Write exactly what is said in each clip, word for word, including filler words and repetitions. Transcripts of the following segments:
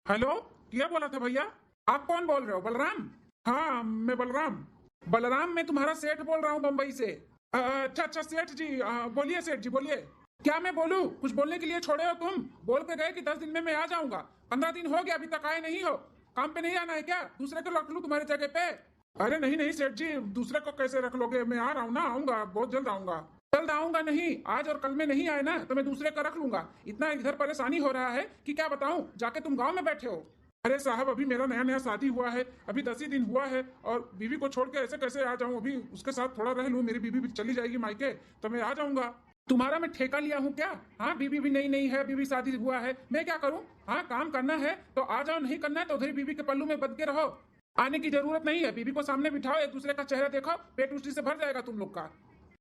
हेलो, क्या बोला था भैया? आप कौन बोल रहे हो? बलराम? हाँ, मैं बलराम। बलराम, मैं तुम्हारा सेठ बोल रहा हूँ बम्बई से। अ, अच्छा, अच्छा, सेठ जी, अ, बोलिए सेठ जी, बोलिए। क्या मैं बोलूँ? कुछ बोलने के लिए छोड़े हो तुम? बोल के गए कि दस दिन में मैं आ जाऊंगा। पन्द्रह दिन हो गया, अभी तक आए नहीं हो। काम पे नहीं आना है क्या? दूसरे को रख लूँ तुम्हारी जगह पे? अरे नहीं, नहीं सेठ जी, दूसरे को कैसे रख लोगे? मैं आ रहा हूँ ना, आऊंगा, बहुत जल्द आऊंगा। जल्द आऊंगा नहीं, आज और कल में नहीं आए ना तो मैं दूसरे का रख लूंगा। इतना इधर परेशानी हो रहा है कि क्या बताऊं, जाके तुम गांव में बैठे हो। अरे साहब, अभी मेरा नया नया शादी हुआ है, अभी दस ही दिन हुआ है और बीवी को छोड़ के ऐसे कैसे आ जाऊं? अभी उसके साथ थोड़ा रह लूं, मेरी बीवी भी चली जाएगी मायके, तो मैं आ जाऊंगा। तुम्हारा मैं ठेका लिया हूँ क्या? हाँ, बीवी भी नई नई है, बीवी शादी हुआ है, मैं क्या करूँ? हाँ, काम करना है तो आ जाओ, नहीं करना है तो उधर ही बीवी के पल्लू में बंध के रहो। आने की जरूरत नहीं है, बीवी को सामने बिठाओ, एक दूसरे का चेहरा देखो, पेट उसी से भर जाएगा तुम लोग का।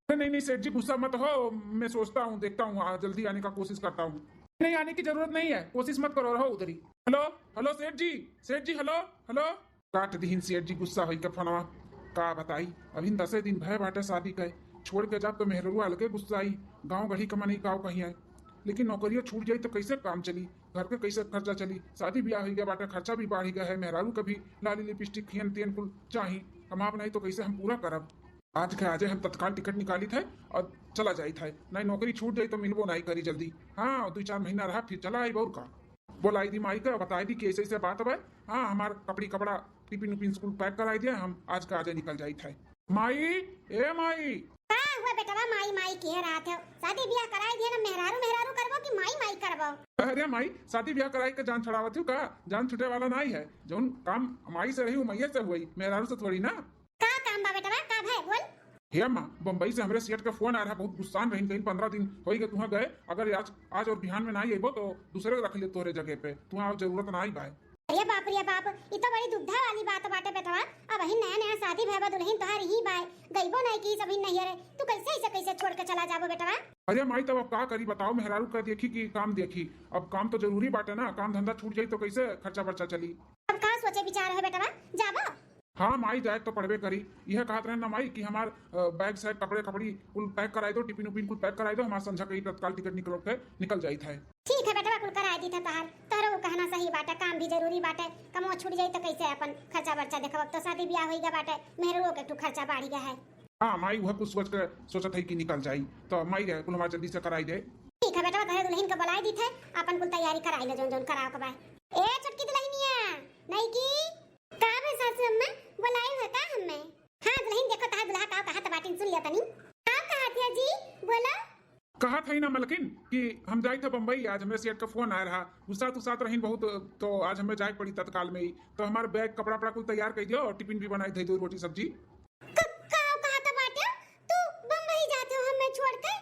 अरे नहीं नहीं सेठ जी, गुस्सा मत हो, मैं सोचता हूँ, देखता हूँ, हाँ, जल्दी आने का कोशिश करता हूँ। नहीं, आने की जरूरत नहीं है, कोशिश मत करो, रहो उधर ही। हेलो, हेलो सेठ जी, सेठ जी, हेलो, हेलो। काट दिहिन सेठ जी गुस्सा होई के फोनवा। का बताई, अभी दसे दिन भय बाटे शादी के, छोड़ के जाब तो मेहररुआ अलगे गुस्साई। गाँव गढ़ी के मनई काव कहिए, लेकिन नौकरिया छूट जाई तो कैसे काम चली, घर के कैसे खर्चा चली? शादी ब्याह हो गया बाटे, खर्चा भी बढ़ गया है, मेहरारू के भी लाली लिपस्टिक, हेन तेन कुल चाही, कमाब नहीं तो कैसे हम पूरा करब? आज के आजे हम तत्काल टिकट निकाली थे और चला जाई थे, नहीं नौकरी छूट जाई तो मिलबो नहीं करी जल्दी। हाँ, दो चार महीना रहा, फिर चला आई। और का बोलाई दी माई का, बताई दी कि ऐसे ऐसे बात बा। हाँ, हमार कपड़ी कपड़ा, टिफिन उफिन स्कूल पैक कराई दिया, हम आज का आजे निकल जाई थे। माई, ए माई। का हुआ बेटवा, माई माई किहे रहत हो? शादी ब्याह कराई दिया ना, मेहरारू मेहरारू करबो कि माई माई करबो? अरे माई, शादी ब्याह कराई के जान छुड़ावत हूँ का? जान छूटे वाला नहीं है, जौन काम माई से रही वो मैये से हुई, मेहरारू से थोड़ी ना। का काम बा बेटवा, का भय बोल? हे माँ, बम्बई से हमरे सेठ का फोन आ रहा, बहुत गुस्सान रहीन, कहीं पन्द्रह दिन होई गए तुहाँ गए, अगर आज, आज और बिहान में ना अइबो तो दूसरे रख ले तोहरे जगह पे, तुहाँ और जरूरत ना आई बाय। अरे बाप रे बाप, ई तो बड़ी दुविधा वाली बात बाटे बेटवा। अबहिन नया नया शादी भय बा, दुल्हन तोहार ही बाय, गइबो नहीं की सभी नहीं रे, तू कैसे ऐसे कैसे छोड़ के चला जाबो बेटवा? अरे माई, तब अब का करी बताओ, मेहरारू का देखी कि काम देखी, अब काम तो जरूरी बाटे ना, काम धंधा छूट जाई तो कैसे खर्चा बर्चा चली? अब का सोचे विचार है बेटवा, जाबो? हाँ माई, जाए तो पड़बे करी। यह कहत रहे ना माई कि हमार, अ, बैग सैग, कपड़े कपड़ी कुल पैक कराई दो, टिफिन उफिन कुल पैक कराई दो, हमार संझा के ही तत्काल टिकट निकल के निकल जाई थे। ठीक है बेटवा, कुल कराई दी थे तोहार, तोहरो वो कहना सही बाटे, काम भी जरूरी बाटे, कमवा छूट जाई तो कैसे अपन खर्चा बर्चा देखब, अब तो शादी ब्याह होई गया बाटे, मेहरुओ के एक ठो खर्चा बढ़ गया है। हाँ माई, वह कुछ सोच के सोचत है कि निकल जाई, तो माई रे कुल हमार जल्दी से कराई दे। ठीक है बेटवा, तोहरे दुल्हन के बुलाई दी थे, अपन कुल तैयारी कराई ले जौन जौन कराओ के बा। ए छोटकी दुल्हनिया, नहीं की का बे सासू अम्मा, बोलाए है का हमें? हाँ दुल्हन, देखो तहार दुल्हा का कहत बाटिन, सुन लिया तनी। का कहत है जी, बोलो। कहत है ना मलकिन कि हम जाई थे बम्बई, आज हमरे सेठ का फोन आया रहा, गुस्सा तुस्सात रहीन बहुत, तो आज हमें जाए पड़ी तत्काल में ही। तो हमार बैग कपड़ा पड़ा कुल तैयार कर दियो और टिफिन भी बनाई दे दो, रोटी सब्जी। क-, का कहत बाटे? तू बम्बई जाते हो हमें छोड़ के?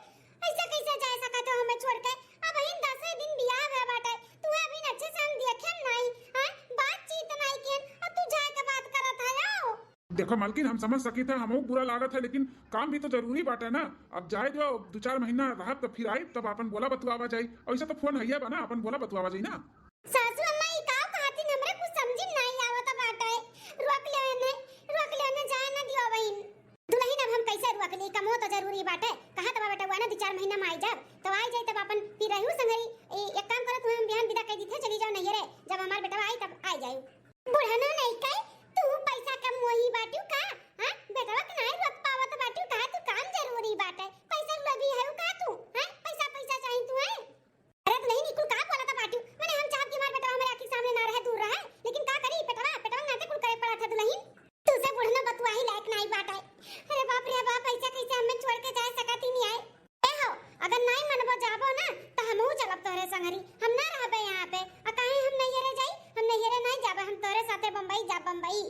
ऐसे कैसे जा सकत हो हमें छोड़ के? अबहिन दसे दिन बियाह भय बाटे, तू अबहिन अच्छे से हम देखे नहीं, हैं? बातचीत नहीं कियन, अब तू जाए के बात करत है, आओ। देखो मालकिन, हम समझ सकी थे, हमहू बुरा लागत है, लेकिन काम भी तो जरूरी बाटे ना। अब जाए दो, दो चार महीना रहब तो फिर आई, तब अपन बोला बतुआवा जाई। ऐसे तो फोन है बा ना, अपन बोला बतुआवा जाई ना। सासू अम्मा, ई काव कहतिन, हमरे कुछ समझी में नाई आवत बाटे। रोक लेने, रोक लेने जाए ना दियो बहिन। दुल्हन, अब हम कैसे रोक ली? कमो तो जरूरी बाटे। कहा तो बेटा हुआ ना, दो चार महीना में आई जब, तो आई जाई तब अपन फिर रहू संगरी। ए, एक काम करो, तुम्हें हम बिहान विदा कर दी थे, चली जाओ नहीं रे, जब हमार बेटा आई तब आई जाई। बुढ़नो नहीं कहे, तू पैसा कम वही बाटू का? हाँ, बेटवा के नाई रोक पावत बाटू का? तू काम जरूरी बाटे, पैसा लोभी है का तू? हाँ, पैसा पैसा चाही तू है? अरे दुल्हन, ई कुल का बोलत बाटू? मने हम चाहब कि हमार बेटवा हमरे आँखी सामने ना रहे, दूर रहे, लेकिन का करी, पेटवा, पेटवा नाते कुल करे पड़त है दुल्हन। तू से बुढ़ना बतुआही लायक नाई बाटे। अरे बाप रे बाप, ऐसे कैसे हमें छोड़ के जाए सकत ही नहीं आए। ए हो, अगर नाई मनबो जाबो ना, तो हमहू चलब तोहरे संगरी। हम ना रहबे यहाँ पे। आ काहे हम नैहरे जाई? हम नैहरे नाई जाबे, हम तोहरे साथे बम्बई जाब, बम्बई।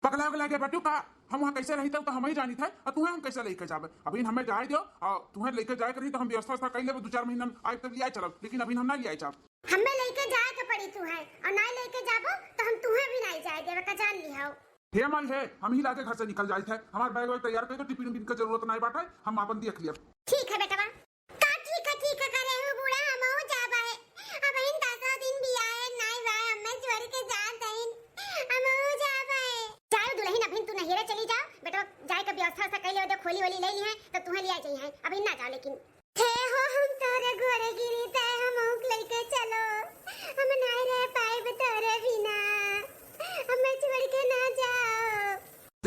पगला उगला गया बाटू का? हम वहाँ कैसे रही था तो हम ही जानी था, और तुम्हें हम कैसे लेके जाबे? अभी हमें जाए दो, और तुम्हें लेके जाए करी तो हम व्यवस्था व्यवस्था कर लेबे, दो चार महीना में आए तब ले आए चलब, लेकिन अभी हम ना ले आए जाब। हमें लेके जाए के पड़ी तू है, और ना लेके जाबो तो हम तुम्हें भी नहीं जाए देवे का, जान लिहाओ। हे माई हे, हम ही लागे घर से निकल जाए थे, हमार बैग वैग तैयार कर दो, टिफिन उफिन के जरूरत नहीं बाटे, हम अपन देख लियब। ठीक है बेटवा। का ठीक है, ठीक है करे हो बूढ़ा, हमहू जाबे। अबहिन दसो दिन बियाहे नाई बा, हमें छोड़ के जात हईन, हमहू जाबे। जाओ दुल्हन, अबहिन तू नैहरे चली जाओ, बेटवा जाए के व्यवस्था से कर ले, खोली वोली ले ली है तो तुम्हें ले आ जाई है, अबहिन ना जाओ लेकिन। हे हो, हम तोरे गोड़े गिरी, ते हमहू के लेके चलो, हम नाई रह पाइब तोरे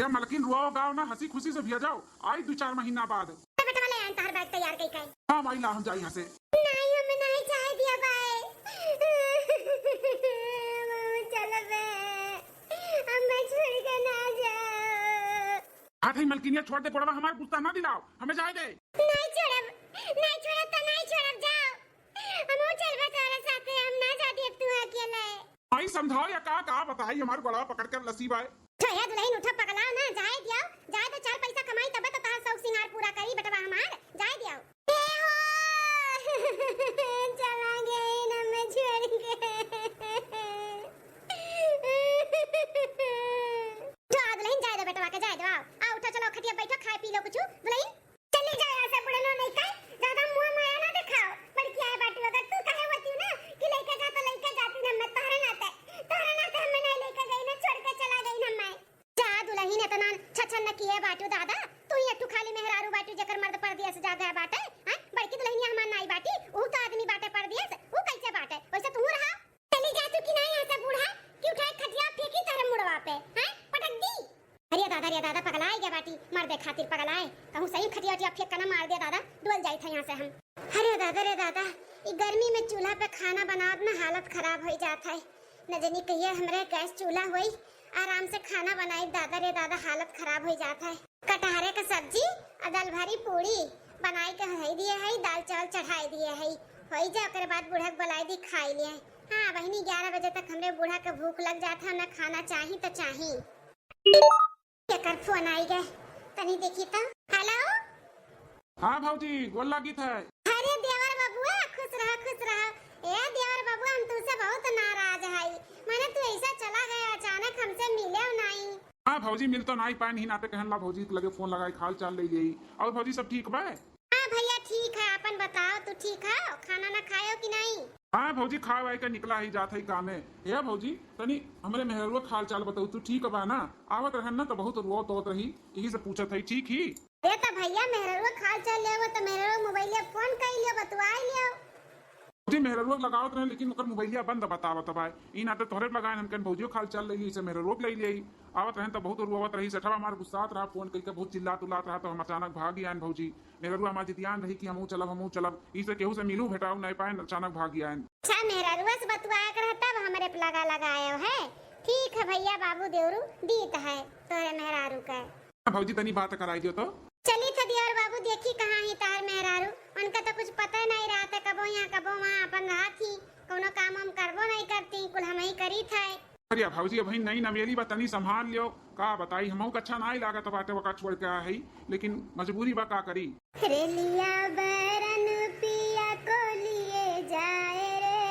मलकिन, रोओ गाओ ना, हँसी खुसी से भिया जाओ, आई दुइ चार महीना बाद। तो बेटवा ले आइन तोहर बैग तैयार कई के। हाँ माई, ला हम जाई यहाँ से। नाहीं, हम नाहीं जाए दिया बाए। हम चलबे, हम छोड़ के ना जाओ। हाथ ही मलकिनिया, छोड़ दे गोड़वा हमार, गुस्सा ना दिलाओ, हमें जाए दे। नाहीं छोड़ब, नाहीं छोड़ब तो नाहीं छोड़ब, जाओ। हमहू चलबे तोहरे साथे, हम ना जा दियब तू अकेले। आई समझाओ या का, का बताई, हमार गोड़वा पकड़ के लसी बाए। उठो हे दुलहिन, उठो, पगलाओ ना, जाए दियाओ, जाए तो चार पैसा कमाई तबे तो तोहार शौक सिंगार पूरा करी बेटवा हमार, जाए दियाओ। ए हो, चला गई ना मैं छोड़ के। उठो आ दुलहिन, जाए दो बेटवा के, जाए दो, आओ, आओ, उठो, चलो खटिया बैठो, खाए पी लो कुछ, दुलहिन। चली जाओ यहाँ से बुढ़नो नहीं कहे, ज्यादा मुँह माया ना दिखाओ। बड़की आए बाटी, अगर तू कहे होती ना कि लइके जा तो लइके जाती ना, मैं तोहरे नाते, तोहरे नाते हमें नहीं लइके गई ना, छोड़ के चला गई ना मैं। जा दुलहिन, इतना छछन न किए बाटू दादा, तू ही एक ठू खाली मेहरारू बाटू जेकर मर्द परदेस जा गए बाटे, हैं? बड़की दुलहिनिया हमार नाई बाटी, ऊ तो आदमी बाटे परदेस, ऊ कैसे बाटे? वैसे तू रहा। चली जा तू कि नाहीं यहाँ से बूढ़ा, कि उठाए खटिया फेंकी तोहरे मुड़वा पे, हैं? पटक दी। अरे दादा, रे दादा, पगलाए गया बाटी, मर्दे खातिर पगलाए। कहूँ सही खटिया उटिया फेंक के ना मार दे दादा, डोल जाइत है यहाँ से हम। अरे दादा, रे दादा, ई गर्मी में चूल्हा पे खाना बनावत ना हालत खराब होइ जात है। न जनी कहिए हमरे गैस चूल्हा होई, आराम से खाना बनाई, दादा रे दादा, हालत खराब होइ जात है। कटहरे के सब्जी और दाल भरी पूड़ी बनाई के धई दिए है, दाल चावल चढ़ाई दिए है, होई जा, ओकरे बाद बूढ़ा के बुलाई दी, खाई लिए। हाँ बहिनी, ग्यारह बजे तक हमरे बूढ़ा के भूख लग जात है, ना खाना चाही तो चाही। केकर फोन आई गए, तनी देखी तो। हेलो। हाँ भौजी, गोल लागित है। अरे देवर बबुआ, खुश रहा, खुश रहा। ए देवर बबुआ, हम तुझसे बहुत नाराज हई, माने तू ऐसा चला गया अचानक, हमसे मिले नहीं। हाँ भौजी, मिल तो नाई पाए, नहीं नाते कहन ला भौजी के लगे फोन लगाई, हाल चाल ले यही। और भौजी सब ठीक बा? हाँ भैया ठीक है, अपन बताओ, तू ठीक है? खाना ना खायो कि नहीं? हाँ भौजी, खाए वाए के निकला ही जात है कामे। हे भौजी, तनी हमरे मेहररुआ के हाल चाल बताऊ, तू ठीक बा ना? आवत रहन ना तो बहुत रोत होत रही, यही से पूछत है, ठीक ही? ए त भैया, मेहररुआ के हाल चाल लेवो त मेहररुआ मोबाइलिया फोन कई लियो, बतुआई लियो। भौजी मेहररुआ के लगावत रहे, लेकिन ओकर मोबाइलिया बंद बतावत बा। ई नाते तोहरे के लगाए, हम कहन भौजियो के हाल चाल ले ली, इसे मेहररुआ के ले ली। आवत रहन त बहुत रोवत रही, सेठवा हमार गुस्सात रहा, फोन कई के बहुत चिल्लात उल्लात रहा, तो हम अचानक भाग आयन भौजी। मेहररुआ हमार जितियान रही कि हमहू चलब, हमहू चलब। ई से केहू से मिलू भेटाऊ नहीं पाए, अचानक भाग आयन। अच्छा, मेहररुआ से बतुआ के रहा तब हमरे पे लगा लगायो है। ठीक है भैया, बाबू देवरू दीत है तोहरे मेहरारू के। भौजी तनी बात कराई दियो तो। चली था देवर बाबू, देखी कहाँ ही तार मेहरारू, उनका तो कुछ पता नहीं रहत है, कबो यहाँ कबो वहाँ अपन रहत ही, कौनो काम हम करबो नहीं करती, कुल हम ही करी था। अरे भौजी, अभी नई नवेली बा, तनी संभाल लियो। का बताई, हमहू के अच्छा नाई लागत बाटे, ओका छोड़ के आए हई, लेकिन मजबूरी बा, का करी। रेलिया बैरन पिया को लिए जाए रे,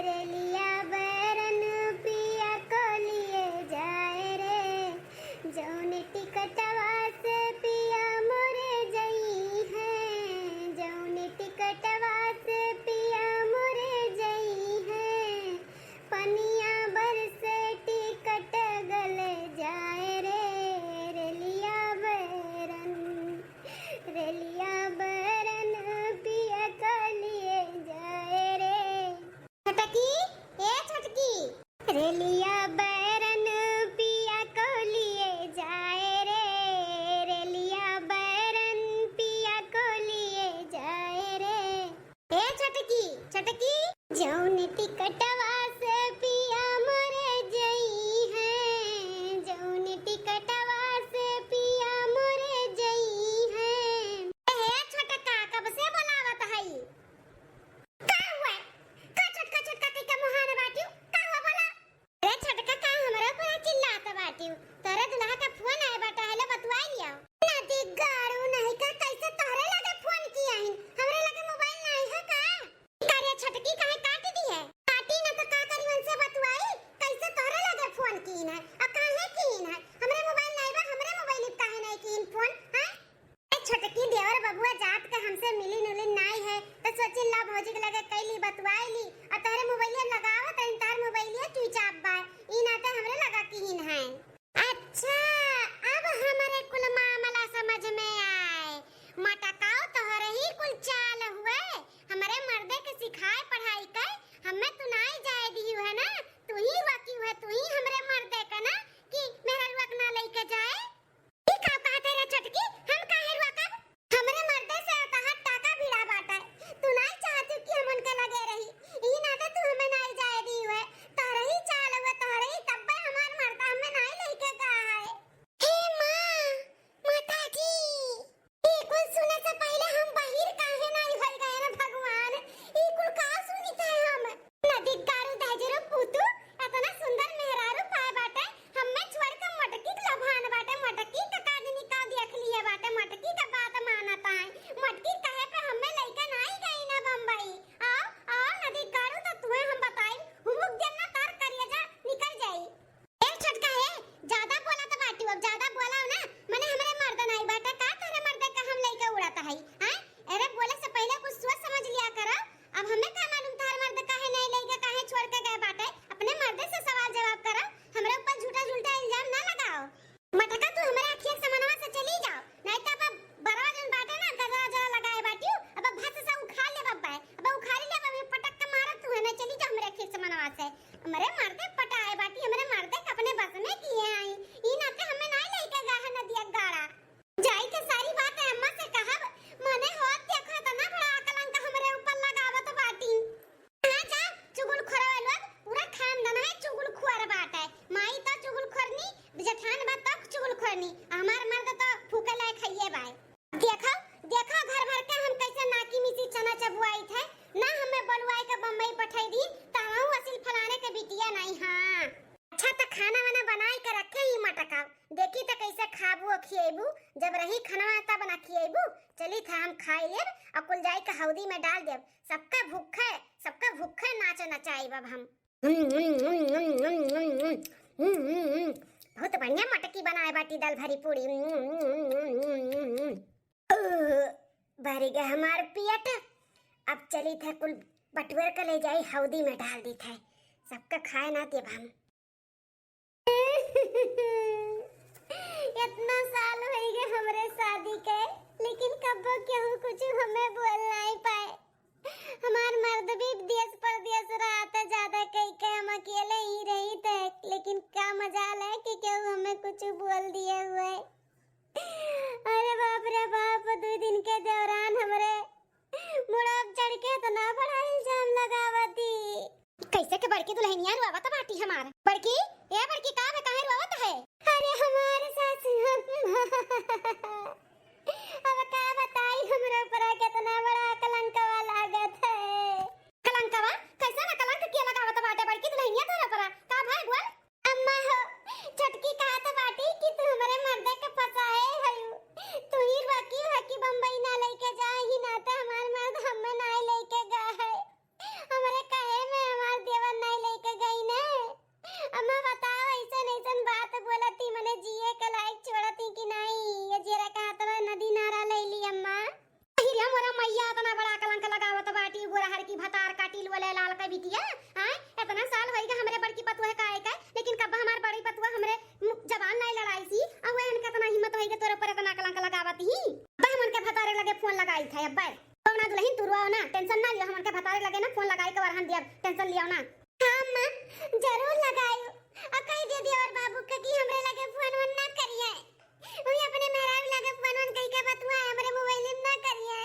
रेलिया बैरन पिया को लिए जाए रे, जौन टिकटवा से पिया मोरे जई हैं, जौन टिकटवा से पिया मोरे जई हैं, पनिया बरसे टिकट गल जाए रे, रेलिया बैरन, रेलिया बैरन पिया को लिए जाए रे। छोटकी, ए छोटकी। रेलिया बैरन पिया को लिए जाए रे, रेलिया बैरन पिया को लिए जाए रे। ए छोटकी, छोटकी। जौन टिकटवा से पिया मोरे जई हैं, जौन टिकटवा से पिया मोरे जई हैं। ए छोटका, कब से बोलावत हई? का हुआ? का छोटका, छोटका कह के मुहाने बाटियो? का हुआ बोला? अरे मर्दे पटाए बाटी, हमरे मर्दे के अपने बस में किए आई। ई नाते हमें नाई लइके गा है नदिया गाड़ा। जाई के सारी बात अम्मा से कहब, मने होत देखो इतना बड़ा कलंक हमरे ऊपर लगावत बाटी। हाँ जा, चुगलखोर लोग, पूरा खानदान में चुगलखोर बाटे। माई तो चुगलखोरनी, जेठान बा तो चुगलखोरनी, हमार मर्द तो फूके लायक हइये बाय। देखो, देखो घर भर के हम कैसे नाकी मिसी चना चबुआई थे, ना हमें बलुआई के बम्बई पठाई दी, तहु असिल फलाने के बिटिया नहीं। हाँ। अच्छा, त खाना वाना बनाई के रखे ही मटका, देखी त कैसे खाबू और खिएबू, जब रही खाना तब ना खिएबू। चली था हम खाई लेब और कुल जाई के हौदी में डाल देब। सबका भूखे, सबका भूखे नाच नचाई अब हम। बहुत बढ़िया मटकी बनाए बाटी, दाल भरी पूरी। भरी गए हमार पेट। अब चली थे कुल बटुअर के ले जाई हौदी में डाल दी थे, सबका खाए ना देब हम। इतना साल होई गए हमरे शादी के, लेकिन कब्बो केहू कुछ हमें बोल नहीं पाए। हमार मर्द भी देश परदेश रहत है, ज्यादा कई के हम अकेले ही रही थे, लेकिन का मजाल है कि केहू हमें कुछ बोल दिए हुए। अरे बाप रे बाप, दो दिन के दौरान हमरे मुड़ा चढ़ के इतना बड़ा इल्जाम लगावती। कैसे के बड़की दुल्हनिया रोवत बाटी हमार। बड़की, ए बड़की, का बे, काहे रोवत है? अरे हमार सासू अम्मा, अब का बताई, हमरा ऊपर कितना बड़ा कलंकवा लागत है। कलंकवा? कैसा ना कलंक किया लगावत बाटे बड़की दुल्हनिया तोरा ऊपर? का भाई बोल? अम्मा हो, छोटकी कहत बाटी कि तू हमरे मर्दे के फंसाए हयू। तू ही रोकी हो कि बम्बई ना लेके जाए ही, ना तो हमार मर्द हमें ना लेके गा है। हमरे कहे में हमार देवर ना लेके गई ने। अम्मा बताओ, ऐसन ऐसन बात बोलती, मने जिए के लायक छोड़ती कि नहीं? ये जेरा का हाथवा नदी नारा ले ली अम्मा। अहि रे मोरा मैया, इतना बड़ा कलंक लगावत बाटी, गोरा हर की भतार काटिल वाले लाल का बिटिया। आय, इतना साल होई गए हमरे बड़की पतुआ का आए का, लेकिन कब हमार बड़ी पतुआ हमरे मु-, जबान लाई लड़ाई सी, आ वह इनका इतना हिम्मत होई गए तोरे पर इतना कलंक लगावत ही। अब हमन के भतारे लगे फोन लगाई था, अब कौना दुल्हन तू रोओ ना, टेंशन ना लियो, हमन के भतारे लगे ना फोन लगाई के वरहन दिया, टेंशन लियो ना। हाँ अम्मा, जरूर लगाई। आ कह दे देवर बाबू के कि हमरे लगे फोन वोन ना करिए। वही अपने मेहरारू लगे फोन वोन कई के बतुआ है, हमरे मोबाइल में ना करिए।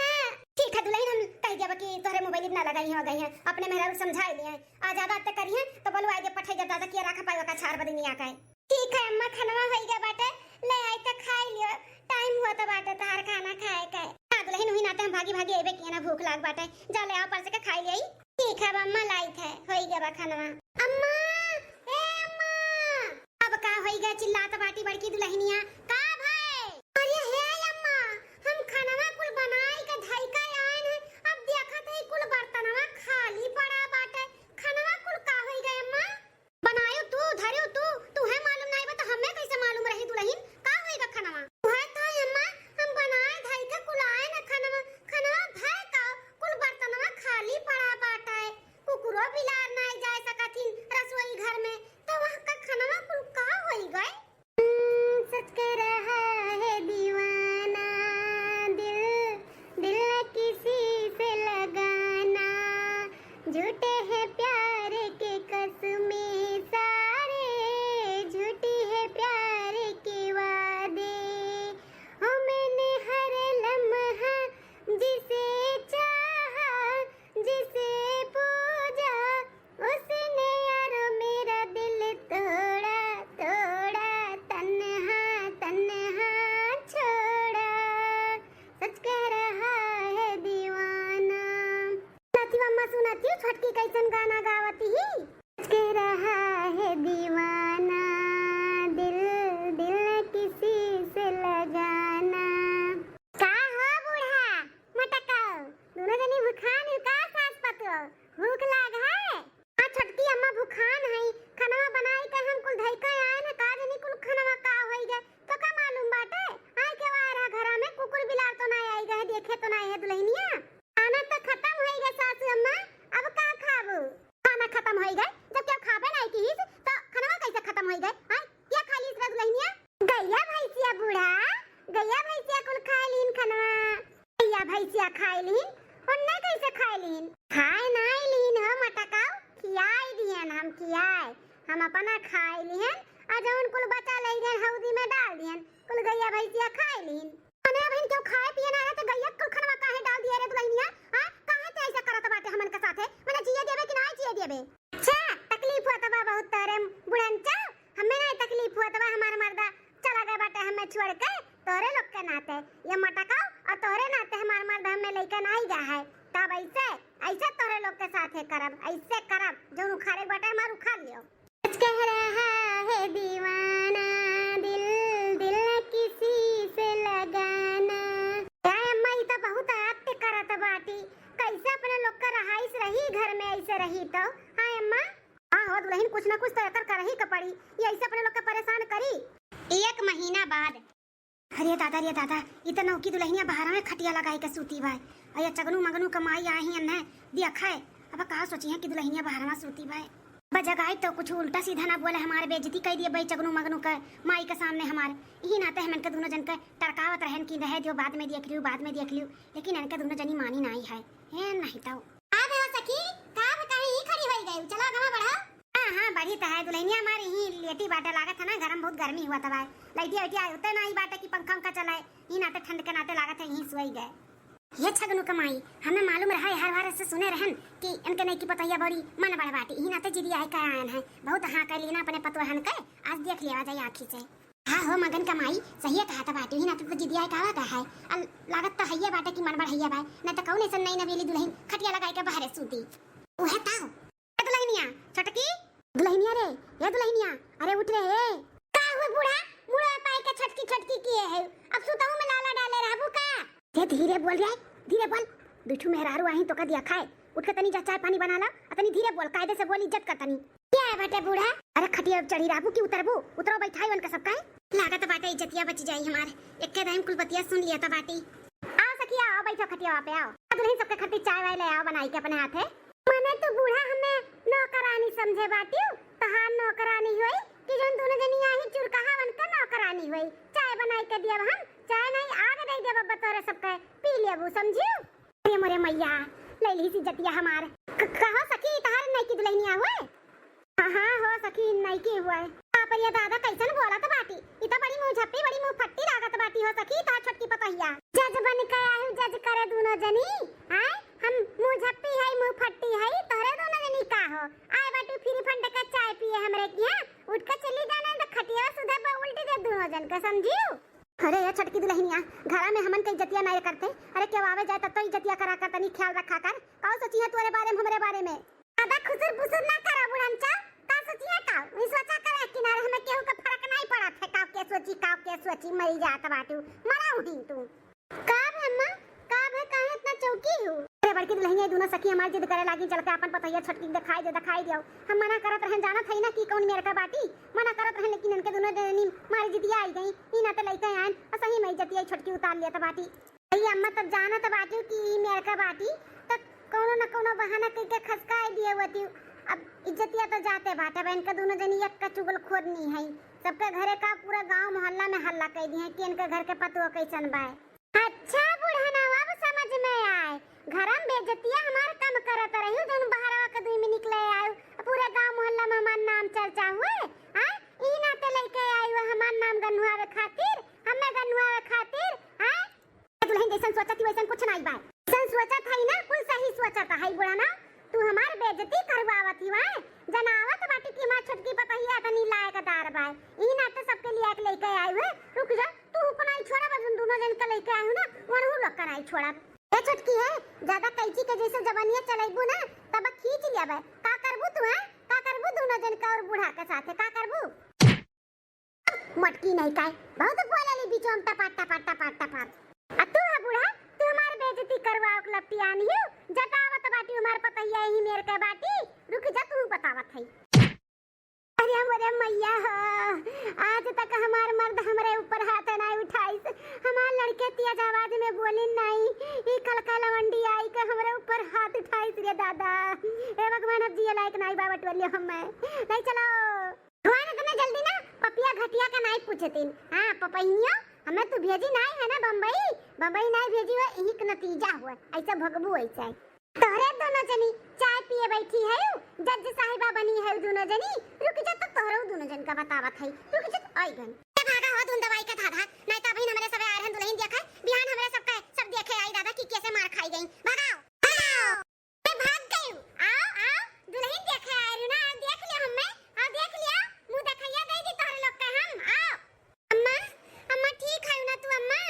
हाँ। ठीक है दुल्हन, हम कह देब कि तोहरे मोबाइल में ना लगाई है, गई है, अपने मेहरारू समझाई लिए। आ ज्यादा अत्ते करिए तो बोलो आगे पठाई जब दादा किया रखा पाई का छार बदनिया का। ठीक है अम्मा, खनवा होई गया बाटे, ले आई तो खाई लियो, टाइम हुआ तो बाटे तहार खाना खाए का। हाँ दुल्हन, हुई नाते हम भागी भागी अइबे किए ना, भूख लाग बाटे, जा ले आओ परस के खाई ले आई। ठीक है अम्मा, लाई थे, होई गया बा खनवा। अम्मा, ए अम्मा। अब का होई गया, चिल्लात बाटी बड़की दुल्हनिया, का भाई? अरे हे अम्मा, हम खनवा कुल बनाई के धई के आइन है, अब देखत है कुल बर्तनवा खाली पड़ा बाटे, खनवा कुल का होई गया अम्मा? बनायो तू, धरियो तू, तू है मालूम नाई बा तो हमें कैसे मालूम रही दुल्हन? का होई बा खनवा? तू है तो अम्मा, हम बनाए धई के कुल आए न खनवा, खनवा भय का, कुल बर्तनवा खाली पड़ा बाटे, कुकुरो बिलार नाई जाए सकथिन रसोई घर में, तो वह का खनवा कुल का होई गए? हम्म, सच कह किया है, हम अपना खाए लिहन, आ जौन कुल बचा ले गए हौदी में डाल दिहन, कुल गैया भैंसिया खाए लिहन। अने अबहिन केहू खाए पिए ना रहे तो गैया कुल खनवा काहे डाल दिए रे दुल्हनिया? हाँ, काहे ते ऐसा करत बाटे हमन के साथे? मने जिए देबे कि ना जिए देबे? अच्छा, तकलीफ होत बा बहुत तोरे बुढ़नचा, हमें ना तकलीफ होत बा, हमार मर्दा चला गए बाटे हमें छोड़ के तोरे लोग के नाते, ये मटकाओ, और तोरे नाते हमार मर्द हमें लेके ना आई गया है। तब ऐसे, ऐसे तोरे लोग के साथे करब, ऐसे करब, जौन उखाड़े बाटे हमार उखाड़ लियो। कुछ कह रहा है दीवाना, दिल, दिल किसी से लगाना। ए अम्मा, ई तो बहुत अत्य करत बाटी। कैसे अपने लोग का रहाइश रही घर में, ऐसे रही तो? हाँ अम्मा? हाँ हो दुल्हन, कुछ ना कुछ तो एकर करही के पड़ी। ये ऐसे अपने लोग के परेशान करी। एक महीना बाद। अरे दादा, रे दादा, ई त नौकी दुल्हनिया बहरवे खटिया लगाई के सूती बाय। अरे चगनू मगनू के माई आही अन्हे दिया खाए। अब का सोची है कि दुल्हनिया बहरवा सूती बाय। बजगाई तो कुछ उल्टा सीधा ना बोले, हमारे बेइज्जती कर दिए भाई चगनू मगनू के माई के सामने हमार। यही नाते हम इनके दोनों जन के टरकावत रहन कि रहे दियो, बाद में देख लियो, बाद में देख लियो, लेकिन इनके दोनों जनी मानी नाई है। हे नहीं तो। का भे हो सखी, का भे कहीं ही खड़ी होई गई? चलो आगे बढ़ो। हाँ, हाँ, बढ़ी त है। दुल्हनिया हमार यहीं लेटी बाटे, लागत है ना, घर में बहुत गर्मी हुआ तब आए। लाइटिया वाइटिया होते ना ही बाटे कि पंखा उंखा चलाए, यही नाते ठंड के नाते लागत है यहीं सोई गए। ये छगनू कमाई, हमें मालूम रहा है, हर बार से सुने रहन कि इनके नई की पतोहिया बड़ी मन बढ़ बाटी, यही नाते जिदी आए का आयन है। बहुत हाँ कर ली ना अपने पतोहन के, आज देख लिया जाए आँखी से। हाँ हो मगन कमाई, सही कहा था बाटी, यही नाते तो जिदी आए का आवा का है। अल लागत तो हइये बाटे कि मन बढ़ हइये बाय, नहीं तो कौन ऐसा नई नवेली दुल्हन खटिया लगाए के बाहरे सूती। उहे ताऊ। ए दुल्हनिया, छोटकी, दुल्हनिया रे, ए दुल्हनिया, अरे उठ रे, ए। का हुए बूढ़ा? मुड़े पाई के छटकी छटकी किए है। अब सुतहु में लाला डाले रहबू का? ए धीरे बोल रे, धीरे बोल। दुठू मेहरारू आही तो का दिया खाए। उठ के तनी जा चाय पानी बना ला, आ तनी धीरे बोल, कायदे से बोल, इज्जत कर तनी। क्या है बाटे बूढ़ा? अरे खटिया चढ़ी रहबू कि उतरबू? उतरो बैठाई उनका सबका है। लागत बाटे इज्जतिया बच जाई हमार। एक्के दाईं कुल बतिया सुन लिया था बाटी। आओ सखिया, आओ बैठो खटिया पे आओ। आ दुल्हन सबके खातिर चाय वाय ले आओ बनाई के अपने हाथे। मने तू बूढ़ा हमें नौकरानी समझे बाटियो, तहार नौकरानी होई कि जौन दोनों जनी आही चुरकहावन का नौकरानी होई। चाय बनाई के दियब हम, चाय नहीं आग दे देब बतौरे सबके, पी लेबू, समझियो? अरे मोरे मैया, ले ली इज्जतिया हमार। क-, कहो सखी, तहार नई की दुल्हनिया हुए? हाँ, हाँ, हो सखी, नइकी हुए। बाप रे दादा, कैसन बोलत बाटी? ई त बड़ी मुँह झप्पी, बड़ी मुँह फट्टी लागत बाटी हो सखी, तोहार छोटकी पतोहिया। जज बन के आयु, जज करे दूनो जनी, आय? हम मुँह झप्पी है, मुँह फट्टी है, तोहरे दूनो जनी का हो? आए बाटी फ्री फंड के चाय पिए हमरे किहाँ, उठ के चली जाना, त खटिया सुधे पर उल्टी दे दूनो जन के, समझियो? अरे ये छोटकी दुल्हनिया, घरा में हमन के इज्जतिया नाय करते। अरे केहू आवे जाए तब तो इज्जतिया करा कर, तनी ख्याल रखा कर। का सोची है तोरे बारे में, हमरे बारे में? ज्यादा खुसुर फुसुर ना करा बुढ़नचा। का सोची है का? ई सोचा कर एक किनारे, हमें केहू का फर्क नाय पड़त है। का के सोची, का के सोची, मरी जात बाटू, मरा उही तू। का भे अम्मा, का भे, काहे इतना चौकी हू? अरे बड़की दुल्हनिया, ई दूनो सखी हमार जिद करे लागी, चल के अपन पतोहिया छोटकी के देखाई दे, देखाई दियो। हम मना करत रहन, जानत हई ना कि कौन मेर का बाटी, मना करत रहन, लेकिन इनके दूनो जनी मारी जिदिया आई गई। ई नाते लइके आयन, और सही में इज्जतिया छोटकी उतार लियत बाटी। अरे अम्मा, तब जानत बाटू कि ई मेर का बाटी, त कौनो न कौनो बहाना कइके खसकाई दिए होती। अब इज्जतिया तो जाते बाटे, अब इनके दूनो जनी एक का चुगलखोरनी है। सबके घरे का पूरा गांव मोहल्ला में हल्ला कई दिए कि इनके घर के पतोह कैसन बाय। अच्छा बुढ़नवा, अब समझ में आए, घर में बेइज्जतिया हमार कम करत रही, जौन बहरवा के दुई में निकले आयु, पूरे गांव मोहल्ला में हमार नाम चर्चा हुए। हाँ, ई नाते लइके आयु हमार नाम गन्हुआवे खातिर, हमें गन्हुआवे खातिर। हाँ, दुल्हन जैसन सोचत ही वैसन कुछ नाई बा। जैसन सोचत हई ना, कुल सही सोचत हई बुढ़नवा। तू हमार बेइज्जती करवावत ही वाए, जनावत बाटी कि हमार छोटकी पतोहिया तनी लायकदार बाय। ई नाते सबके लिए एक लइके आयु है। रुक जा, तू को नाई छोड़ब, जौन दूनो जन के लइके आयु ना, वनहु लोग का नाई छोड़ब। ए छोटकी है, ज्यादा कैंची के जैसे जबनिया चलैबू ना, तब खींच लेबे। का करबू तू, हैं? का करबू दूनो जन का और बूढ़ा के साथे, का करबू? मटकी नहीं काहे, बहुत बोलेली बीचो में टपाट, टपाट, टपाट, टपाट। आ तू है बूढ़ा, तू हमार बेइज्जती करवाओ के लपटी आनी हो, जतावत बाटी हमार पतोहिया यही मेर के बाटी, रुक जा तू बतावत है। अरे मोरे मैया हो, आज तक हमार मर्द हमरे ऊपर हाथ नाई उठाइस, हमार लड़के तेज आवाज में बोलिन नाई, ई कलका लवंडी आई के हमरे ऊपर हाथ उठाइस रे दादा। ए भगवान, अब जिए लायक नाई बा बटवलियो हमें, नहीं चलो। भगवान इतने जल्दी ना पपिया घटिया का नाई पूछतिन। हाँ, पपहिनियो, हमें तू भेजी नाई है ना बम्बई, बम्बई नाई भेजी हुआ, यही के नतीजा हुआ, ऐसा भगबू ऐसा है। तोहरे दोनों जनी चाय पिए बैठी है, जज साहिबा बनी है दोनों जनी। रुक जा, तो तोहरो दोनों जन का बतावत है। रुक जा, आई गन। ए, भागा हो धुन दवाई का धाधा, नहीं तो अभी हमरे सबे आ रहन दुल्हन देखे, बिहान हमरे सबका सब देखे आई दादा कि कैसे मार खाई गई। भागाओ, भागाओ। ए, भाग गई। आओ, आओ, दुल्हन देखे आ रही ना, आओ देख लिया हमें, आओ देख लिया, मुंह देखैया दे दी तोहरे लोग के हम, आओ। अम्मा, अम्मा ठीक है ना तू अम्मा?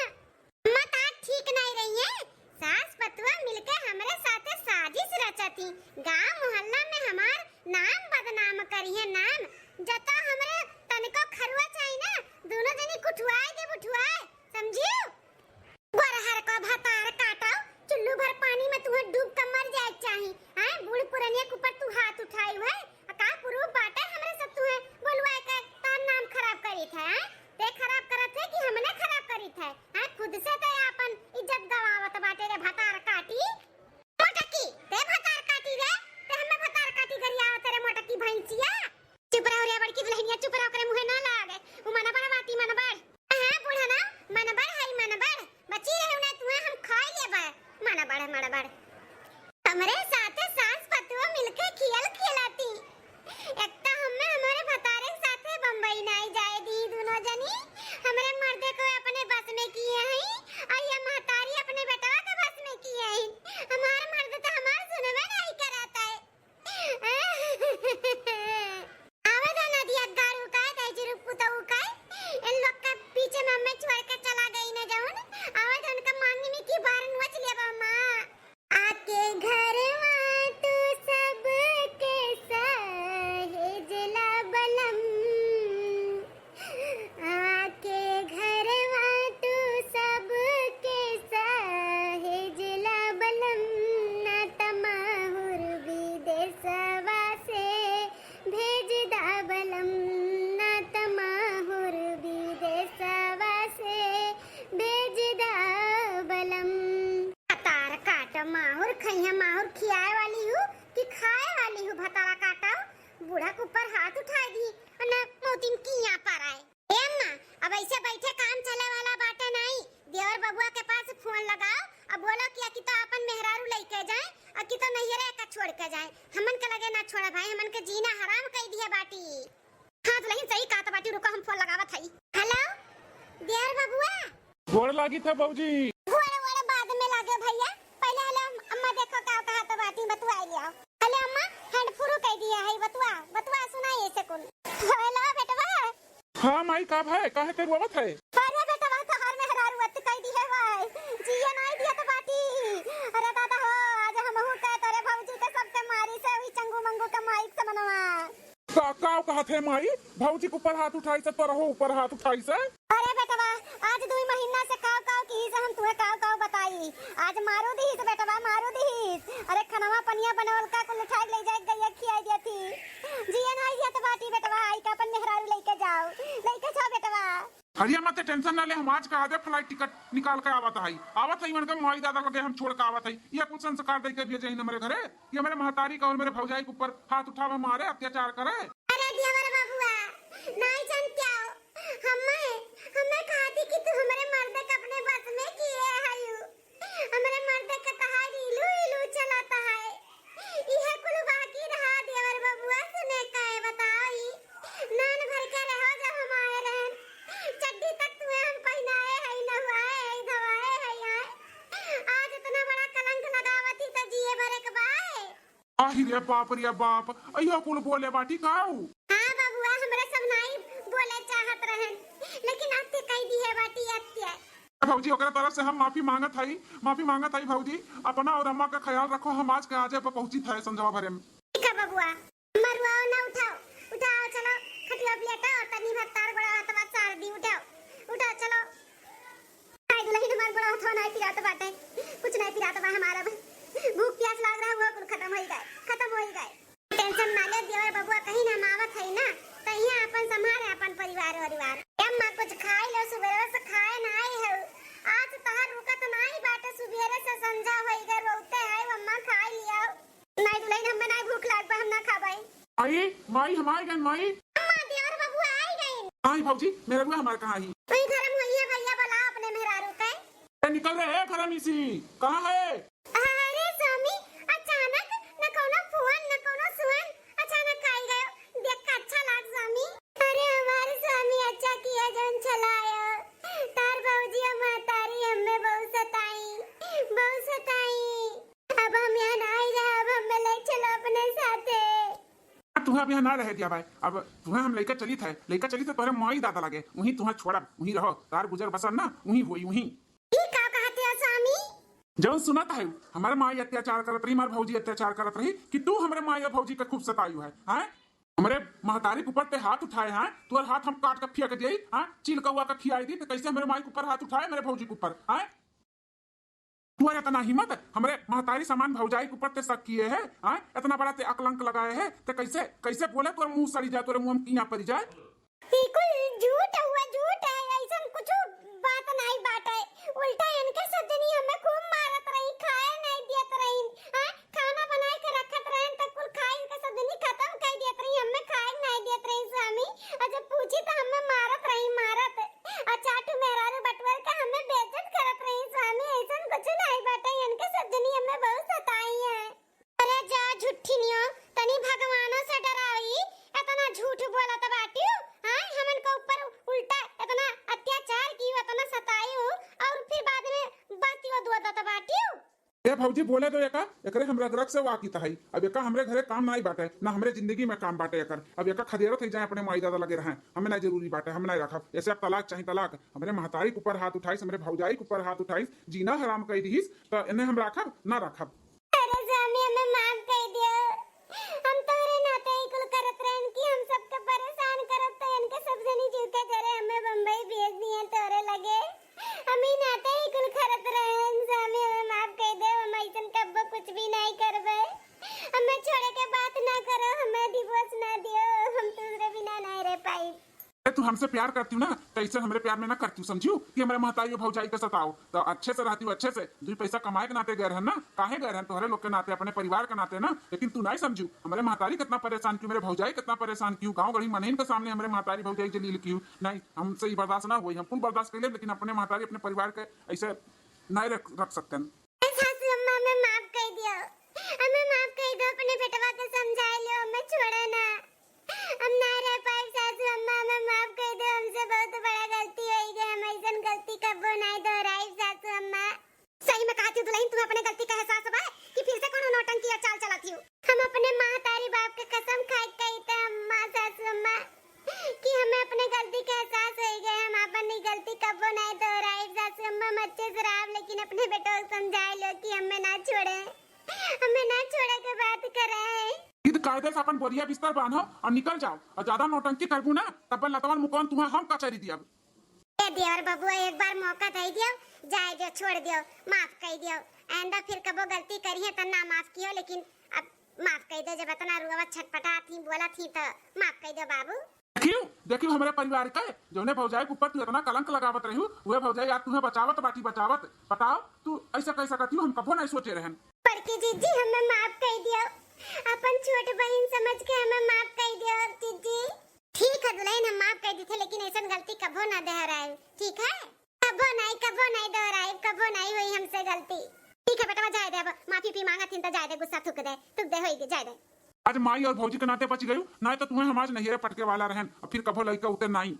अम्मा तात ठीक नहीं रही है, सास पतुआ मिलके हमरे साथे साजिश रचती, गांव मोहल्ला में हमार नाम बदनाम करिहे नाम, जता हमरे तनिको खरुआ चाही ना, दोनों जनी कुठुआए देब उठुआए, समझियो? गोरहर का भतार काटो, चुल्लू भर पानी में तुहे डूब के मर जाए के चाही। हैं, बूढ़ पुरनिया के ऊपर तू हाथ उठाई है, आ का प्रूफ बाटे हमरे सब तुहे बोलवाए के तार नाम खराब करीत है, हैं? ते खराब करत है कि हमने खराब करीत है, हैं? खुद से ते आपन इज्जत गवावत बाटे रे भतार काटी। मोटकी, ते भतार काटी रे, ते हमें भतार काटी गरियावत रे मोटकी भैंसिया। चुप रहो रे बड़की दुल्हनिया, चुप रहो, ओकरे मुँहे ना लागे। उ मनबड़ बाटी, मनबड़। हाँ, बूढ़ा ना, मनबड़ है, मनबड़। बची रहे ना तुहे, हम खाई लेबे। मनबड़, मनबड़। हमरे साथे सास पतुआ मिलके खियल खिलाती। एक तो हमें हमारे भतारे के साथे बम्बई नाई जाए दी दोनों जनी। हमरे मर्दे को अपने बस में किए हैं, और ये महतारी अपने बेटवा के बस में किए हैं। हमार मर्द तो हमार सुनबे नहीं करत है। आवे दो नदिया गारू का, दाई जुरुक पुतऊ का, इन लोग के पीछे में हमें छोड़ के चला गई न जौन। आवे दो उनका मांगनी की बार नोच लेबा माँ। आके घरवा तू सबके सहेजला बलम। आके घरवा तू सबके सहेजला बलम, ना त माहुर विदेशवा से भेज दा बलम, ना त माहुर विदेशवा से भेज दा बलम। भतार काट माहुर खइहा, माहुर खियाए वाली हूँ कि खाए वाली हूँ? भतारा काटा, बूढ़ा के ऊपर हाथ उठाए दी, ना मौतिन किया पर आए। ए अम्मा, अब ऐसे बैठे काम चले वाला बाटे नाई। देवर बबुआ के पास फोन लगाओ, अब बोलो कि अकितो अपन मेहरारू लइके जाए, अकितो नैहरे का छोड़ के जाए। हमन के लगे ना छोड़ा भाई, हमन के जीना हराम कई दिया बाटी। हाँ दुल्हन सही कहत बाटी, रुको हम फोन लगावत हई। हेलो, देवर बबुआ। गोड़ लागित है भौजी। गोड़ वोड़ बाद में लागे भैया, पहले हेलो अम्मा देखो का कहत बाटी, बतुआई लियाओ। हेलो अम्मा, hand free कई दिया है, बतुआ, बतुआ सुनाई ऐसे कुल। हेलो बेटवा। हाँ माई, का भाई, काहे के रोवत है? अरे बेटवा, तोहार मेहरारू अति कई दी है भाई, जिए नाई दिया तो बाटी। अरे दादा हो, आज हमहू के तोरे भौजी के सबके मारी से हुई चंगू मंगू के माई के समनवा। का, का कहत है माई? भौजी के ऊपर हाथ उठाई से, तोरहो ऊपर हाथ उठाई से? अरे बेटवा, आज दुई महीना से काव काव की से हम तुहे काव काव बताई। आज मारू दिहिस बेटवा, मारू दिहिस। अरे खनवा पनिया बनवल का कुल उठाई ले जाए गैया खियाई दिया थी। जिए नाई दिया तो बाटी बेटवा, आई का अपन मेहरारू लइके जाओ, लइके जाओ बेटवा। हरिया मत tension ना ले, हम आज का आधे flight ticket निकाल के आवत हई, आवत हई उनके माई दादा लगे हम छोड़ के आवत हई। ये कुछ संस्कार दे के भेजे ही हमरे घरे। ये मेरे महतारी का और मेरे भौजाई के ऊपर हाथ उठावे, मारे, अत्याचार करे। अरे देवर बबुआ, नाई जान क्या हो? हमें, हमें कहा थी कि तू हमरे मर्द के अपने बस में किए हयू। हमरे मर्द के तहार इलू इलू चलत है। इहे कुल बाकी रहा देवर बबुआ, सुने काहे बताई। नान भर के रहो जब हम आए रहन। चड्डी तक तुहे हम पहिनाए हई, नहवाए हई, धवाए हई, आए। आज इतना बड़ा कलंक लगावत ही तो जिए भरे के बाए। आहि रे बाप रे बाप, अइहो कुल बोले बाटी काऊ? हाँ बबुआ, हमरा सब नाई बोले चाहत रहन, लेकिन अत्य कई दिहे बाटी अत्य। भौजी, ओकरा तरफ से हम माफी मांगत हई, माफी मांगत हई भौजी। अपना और अम्मा का ख्याल रखो, हम आज के आजे पर पहुंची थे संझवा भरे में। ठीक है बबुआ, मरुआ ना उठाओ, उठाओ, चलो, खटिया पे लेटाओ और तनी भर तार गोड़ा हाथवा सार दी, उठाओ, उठाओ, चलो। हाय दुल्हन, हमार गोड़ा हाथवा नाई पिरात बाटे, कुछ नाई पिरात बा हमारा। भूख प्यास लाग रहा, वो कुल खत्म होई गए, खत्म होई गए। Tension ना ले देवर बबुआ, कहीं ना हम आवत हई ना, तो यहाँ अपन संभाले अपन परिवार वरिवार। ए अम्मा, कुछ खाई लो, सुबह से खाए ना आई है। आज तहार रुकत नाई बाटे, सुबेरे से संझा होई गए, रोते है अम्मा, खाई लिया। नाई दुल्हन, हमें नाई भूख लाग बा, हम ना खाबाई। आई, माई, हम आए गए, माई। अम्मा, देवर बबुआ आई गए। आई भौजी, मेहररुआ हमार कहाँ ही? वही घर में होई है भैया, बुलाओ अपने मेहरारू के। ए, निकल रे, ए, घर में सी, कहाँ है? अरे स्वामी, आज तुहें अभी यहाँ ना रहे दिया भाई, अब तुहें हम लइका चलित है, लइका चलित है तोहरे माई दादा लगे, उहीं तुहें छोड़ब, उहीं रहो, तार गुजर बसर ना उहीं होई, उहीं। ई का कहत है स्वामी? जौन सुनत है, हमरे माई अत्याचार करत रही, हमार भौजी अत्याचार करत रही कि तू हमरे माई और भौजी के खूब सतायु है, हैं? हमरे महतारी के ऊपर ते हाथ उठाए हैं, तोर हाथ हम काट के फेंक दिए, हाँ, चील कौआ का खियाई दी, तो कैसे हमरे माई के ऊपर हाथ उठाए, मेरे भौजी के ऊपर, हाँ? तोर इतना हिम्मत, हमरे महतारी समान भौजाई के ऊपर ते शक किए है, हाँ? इतना बड़ा ते अकलंक लगाए है, ते कैसे, कैसे बोले, तोर मुंह सड़ी जाए, तोर मुंह में कीड़ा पड़ी जाए। ई कुल झूठ हुआ, झूठ है, ऐसन कुछ बात नहीं बाटे। उल्टा इनके सब जनी हमें खूब मारत रही, खाए नहीं दियत रही, हाँ? खाना बनाए के रखत रहन त कुल खाई के सब जनी खत्म कर दियत रही, हमें खाए नहीं दियत रही स्वामी। और जब पूछी त हमें मारत रही, मारत। और चार ठो मेहरारू बटवर के हमें बेइज्जत करत रही स्वामी। ऐसन कुछ नहीं बाटे, इनके सब जनी हमें बहुत सताई है। अरे जा झुट्ठिनियो, तनी भगवानो से डराई, इतना झूठ बोलत बाटियो, हाँ, हमन के ऊपर उल्टा इतना अत्याचार कियो, इतना सतायो, और फिर बाद में बातियो दो दत बाटियो। ए भौजी, बोले दो एका, एकरे हम रग रग से वाकिफ हई। अब एका हमरे घरे काम नाई बाटे, ना हमरे जिंदगी में काम बाटे एकर। अब एका खदेरत ही जाए अपने माई दादा लगे रहें, हमें ना जरूरी बाटे, हम नाई रखब। ऐसे अब तलाक चाही तलाक। हमरे महतारी के ऊपर हाथ उठाइस, हमरे भौजाई के ऊपर हाथ उठाइस, जीना हराम कई दिहिस, तो इन्हें हम रखब ना रखब। अरे स्वामी, हमें माफ कई दियो, हम तोरे नाते ही कुल करत रहन कि हम सबके परेशान करब, तो इनके सब जनी जीव के जरे हमें बम्बई भेज दिए तोरे लगे। हम ही नाते ही कुल करत रहन स्वामी, हमें माफ कई दे, हम ऐसन कब्बो कुछ भी नहीं करबे। हमें छोड़े के बात ना करो, हमें डिवोर्स ना दियो, हम दूसरे बिना नहीं रह पाई। अरे तू हमसे प्यार करती हूँ ना, तो ऐसे हमरे प्यार में ना करती हूँ, समझियो कि हमरे महतारी और भौजाई के सताओ, तो अच्छे से रहती हूँ, अच्छे से। दुई पैसा कमाए के नाते गए रहन ना, काहे गए रहन? तोहरे लोग के नाते, अपने परिवार के नाते ना। लेकिन तू नहीं समझू, हमरे महतारी कितना परेशान कियो, मेरे भौजाई कितना परेशान कियो, गाँव गढ़ी मनइन के सामने हमरे महतारी भौजाई जलील कियो। नहीं, हमसे ही बर्दाश्त ना होई, हम कुल बर्दाश्त कर लेब, लेकिन अपने महतारी, अपने परिवार के ऐसे नहीं रख, रख सकते हैं। सासू अम्मा, हमें माफ कर दियो, हमें माफ कर दो, अपने बेटवा के समझा लियो, हमें छोड़े ना। हम ना रह पाइब सासू अम्मा, हमें माफ कर दो, हमसे बहुत बड़ा गलती हो गई, हम ऐसन गलती कबो नहीं दोहराइब सासू अम्मा। सही में कहती हूँ दुल्हन, तुम्हें अपने गलती का एहसास बा कि फिर से कोनो नौटंकी या चाल चलाती हूँ? हम अपने महतारी बाप के कसम खाई कही त अम्मा, सासू अम्मा, कि हमें अपने गलती का एहसास हो गया, हम अपन ई गलती कबो नहीं दोहराइब सासू अम्मा। हम अच्छे से रहब, लेकिन अपने बेटवा के समझा लो कि हमें ना छोड़े, हमें ना छोड़े के बात करे। सीध कायदे से अपन बोरिया बिस्तर बांधो और निकल जाओ, और ज्यादा नौटंकी करबू ना, तब लतवन मुकौन तुम्हें हम कचरी दियब। ए देवर बबुआ, एक बार मौका दे दियो, जाए दियो, छोड़ दियो, माफ कर दियो। आइंदा फिर कबो गलती करिए त ना माफ कियो, लेकिन अब माफ कर दो। जब इतना रुआवत छटपटात ही, बोलत ही, तो माफ कर दो बाबू। देखियो, देखियो हमरे परिवार के, जौने भौजाई के ऊपर तू इतना कलंक लगावत रही, वह भौजाई आज तुम्हें बचावत बाटी, बचावत। बताओ, तू ऐसा कह सकती हो, हम कबो नहीं सोचे रहन। बड़की जीजी, हमें माफ कर दियो, अपन छोट बहन समझ के हमें माफ कर दियो जीजी। ठीक है दुल्हन, हम माफ कर दी थे, लेकिन ऐसन गलती कबो ना दोहराए, ठीक है? कबो नहीं, कबो नहीं दोहराए, कबो नहीं हुई हमसे गलती। ठीक है बेटवा, जाए दे, अब माफी भी मांगत हिन तो जाए दे, गुस्सा थूक दे, थूक दे, होई गई, जाए दे। आज माई और भौजी के नाते बच गयू, नहीं तो तुम्हें हम आज नैहरे पटके वाला रहन, और फिर कबो लइका उते नहीं।